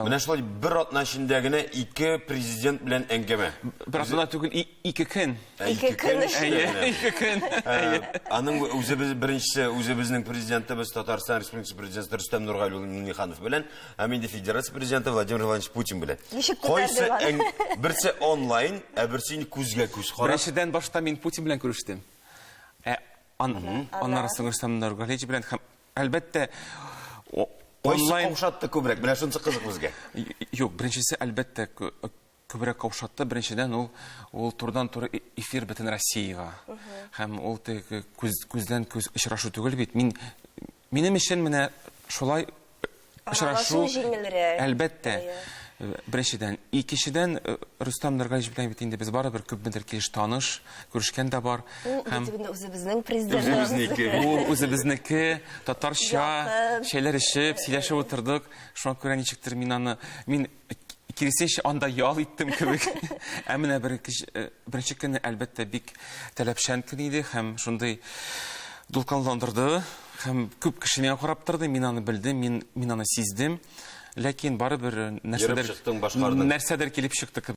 Менә шулай бер атна эчендә генә ике президент белән әңгәмә. Бер атна түгел, ике көн. Ике көн. Әйе, ике көн. Аның үзебез беренчесе үзебезнең президентыбыз Татарстан Республикасы президенты Рөстәм Нургали улы Миңнеханов белән, һәм инде федерация президенты Владимир Владимирович Путин белән. Ничек Кайсы күтәрдең берсе онлайн, ә берсе инде күзгә күз карап. Беренчедән башта мин Путин белән күрештем. Ә аннары соң Рөстәм Нургалиевич белән һәм Әлбәттә, онлайн каушатты күбрәк. Менә шунысы кызык безгә. Юк, беренчесе әлбәттә күбрәк каушатты. Беренчедән ул ул турыдан-туры эфир бөтен Россиягә. Һәм ул теге күз күздән күз очрашу түгел бит. Мин минем өчен менә шулай очрашу җиңелрәк. Әлбәттә. Беренчедән, икенчедән, Рөстәм Нургалиевич белән бит инде без барыбер күпмедер килеш таныш, күрешкән дә бар. Ул Һәм бит инде үзебезнең президент. Үзебезнеке. Ул үзебезнеке, татарча Якын. чәйләр эчеп, сөйләшеп утырдык. Шуңа күрә ничектер мин аны, мин киресенчә анда ял иттем кебек. Ә менә беренче көнне, әлбәттә, бик таләпчән көн иде һәм шундый дулкынландырды. Һәм күп кеше миңа карап торды, мин аны белдем, мин, мин аны сиздем. Ләкин барыбер нәрсәдер, чыктың, башкардың. нәрсәдер килеп чыкты кебек.